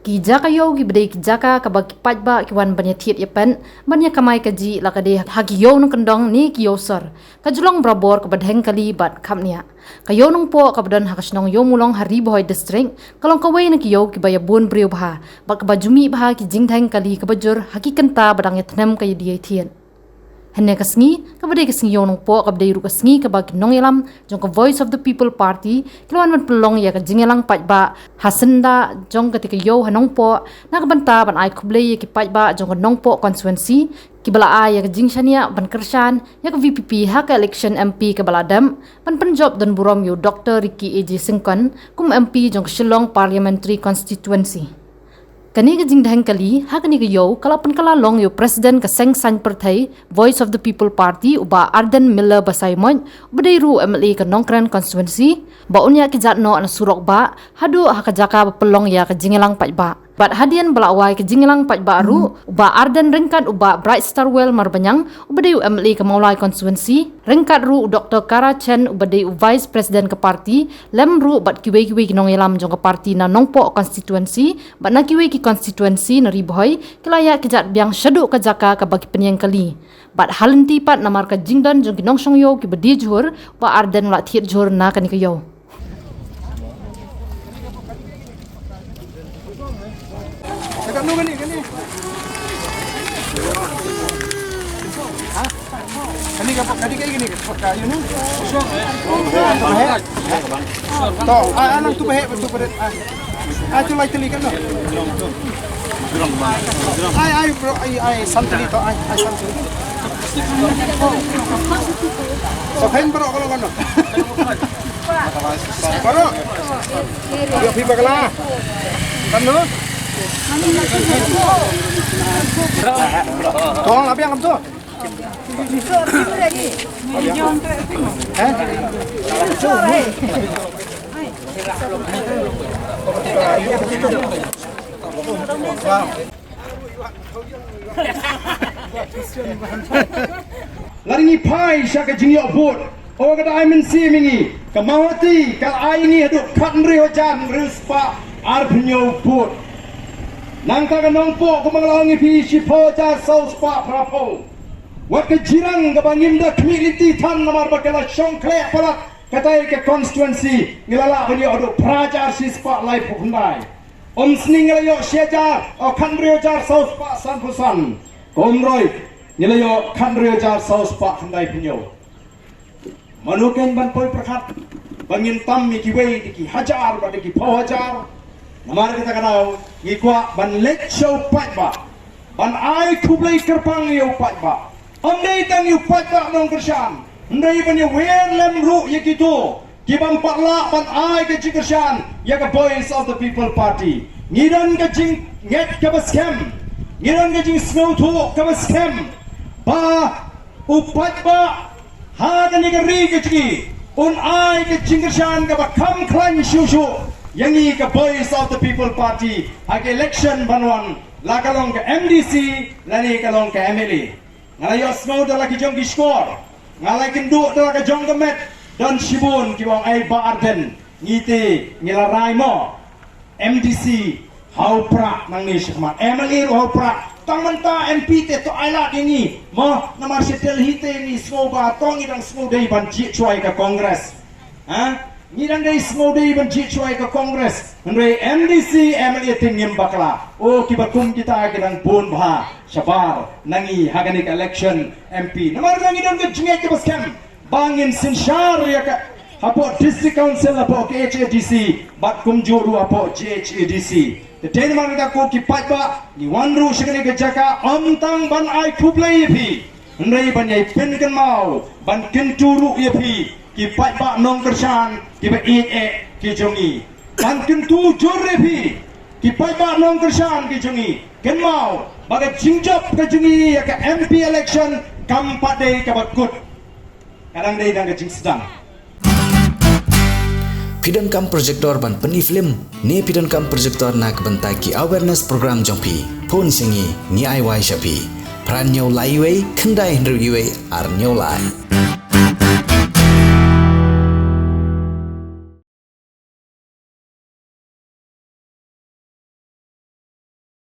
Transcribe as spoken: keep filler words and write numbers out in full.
Ki jaka ïew kiba dei ki jaka kaba ki paidbah ki wan ban ïathied ïapeit, ban ïakamai kajih la ka dei ha ki ïew nongkyndong ne ki ïew sor, ka ju long barabor kaba dheng kali bad khapniah. Ka ïew Nongpoh kaba don ha ka shnong Ïewmawlong ha Ri Bhoi District, ka long kawei na ki ïew kiba ïabun briew bha, bad kaba ju mih bha ki jingdheng kali kaba jur ha ki kynta ba dang ïathnem ka ïadie ïathied. Hynne ka sngi, kaba dei ka sngi Ïew Nongpoh, kaba dei ruh ka sngi kaba ki nongïalam jong ka Voice of the People Party ki la wan ban pynlong ïa ka jingïalang paidbah ha syndah jong kata ka ïew ha Nongpoh, na ka bynta ban ai khublei ïa ki paidbah jong ka Nongpoh constituency kiba la ai ïa ka jingshaniah ban kyrshan ïa ka V P P ha ka election M P kaba la dep, ban pynjop don burom ïa u Doctor Ricky A J Syngkon kum M P jong ka Shillong Parliamentary Constituency. Kane ka jingdheng kali ha kane ka ïew ka la pynkylla long ïa u President ka Seng Saiñ Pyrthei Voice of the People Party, u Bah Ardent Miller Basaiawmoit, uba dei ruh u M L A ka Nongkren constituency, ba un ïaid kjat noh na surok bah haduh ha ka jaka ba pynlong ïa ka jingïalang paidbah. Bad hadien ba la wai ka jingïalang paidbah ruh, u Bah Ardent ryngkat u Bah Brightstarwell Marbaniang, uba dei u M L A ka Mawlai constituency, ryngkat ruh u Doctor Kara Chen, uba dei u Vice President ka party, lem ruh bad kiwei kiwei ki nongïalam jong ka party na Nongpoh constituency bad na kiwei ki constituency na Ri Bhoi, ki la ïaid kjat biang shaduh ka jaka kaba ki pynïeng kali. Bad ha lynti pat namar ka jingdon jong ki nongshong ïew kiba die jhur, u Bah Ardent u la thied jhur na kane ka ïew. Dekat lu kani, kani. Ha? Kani ka, kani ka, kani ka, kani ka, you know? To, ah, ah, nang tu bahek, tu bahek. Ah. Ah, tu lai teli kan, no? Ai, ai, bro, ai, ai, san teli to, ai, ai, san teli. So, kain bro, kalau kan, no? Baroh. Ïa phi bakla. Kan no? Tong la biang kam tu. Eh? Lada ngi phai sha ka jingïoh vote, o ka dei mynsiem ïa ngi, ka Mawhati ka la ai ïa ngi haduh khathynriew hajar hynriew spah arphew hynñiew vote. Nangta ka Nongpoh kumba nga la ong ïa phi shiphew hajar saw spah phraphew. Wat ka Jirang kaba ngim da khmih lynti than namar ba ka la shong khleh palat katai ka constituency, ngi la lah ban ïoh haduh phra hajar shi spah laiphew khyndai. Umsning ngi la ïoh shi hajar, o, khathynriew hajar saw spah sanphew san. Ka Umroi ngi la ïoh khathynriew hajar saw spah khyndaiphew hynñiew. Mano kein ban poi pyrkhat ba ngin tam ïa kiwei da ki hajar bad da ki phew hajar. Namar kata ka daw ngi kwah ban leit sha u paidbah, ban ai khublei kyrpang ïa u paidbah. Ym dei tang ïa u paidbah nongkyrshan, hynrei ban ïa wer lem ruh ïa kito ki bym pat lah ban ai ka jingkyrshan ïa ka Voice of the People Party. Ngi don ka jingngeit kaba skhem, ngi don ka jingsngewthuh kaba skhem ba u paidbah ha kane ka ri ka jong ngi un ai ka jingkyrshan kaba kham khlaiñ shuh shuh ïa ngi ka Voice of the People Party ha ka election ban wan, la ka long ka M D C lane ka long ka M L A. Nga la ïohsngew da la ki jong ki shkor, nga la ïakynduh da la ka jong ka met, don shibun ki ong, "Ei Bah Ardent, ngi te ngi la rai mo M D C ha u Prah nangne shakhmat, M L A ruh ha u Prah, tang mynta M P te to ai lad ïa ngi mo, namar sha Delhi te ngi sngew ba to ngi dang sngew dei ban jied shuwa ïa ka Congress." Ha? Ngi dang dei sngew dei ban jied shuwa ïa ka Congress. Hynrei M D C, M L A te ngim bakla. O, kiba kum kita ki dang bun bha shabar na ngi ha kane ka election M P. Namar ngi don ka jingngeit kaba skhem ba ngin synshar ïa ka hapoh District Council, hapoh K H A D C bad kumjuh ruh hapoh G H A D C. Te dei namar kata ko ki paidbah, ngi wan ruh sha kane ka jaka ym tang ban ai khublei ïa phi, hynrei ban ïai pynkynmaw, ban kyntu ruh ïa phi ki paidbah nongkyrshan kiba ïeit eh ki jong ngi. Ban kyntu jur ïa phi ki paidbah nongkyrshan ki jong ngi. Kynmaw ba ka jingjop ka jong ngi ïa ka M P election kam pat dei kaba kut. Ka dang dei tang ka jingsdang. Phi donkam projector ban pyni film ne phi donkam projector na ka bynta ki awareness program jong phi? Phone sha ngi, ngi ai wai sha phi. Phra hynñiew lai wei, khyndai hynriew wei, ar hynñiew lai.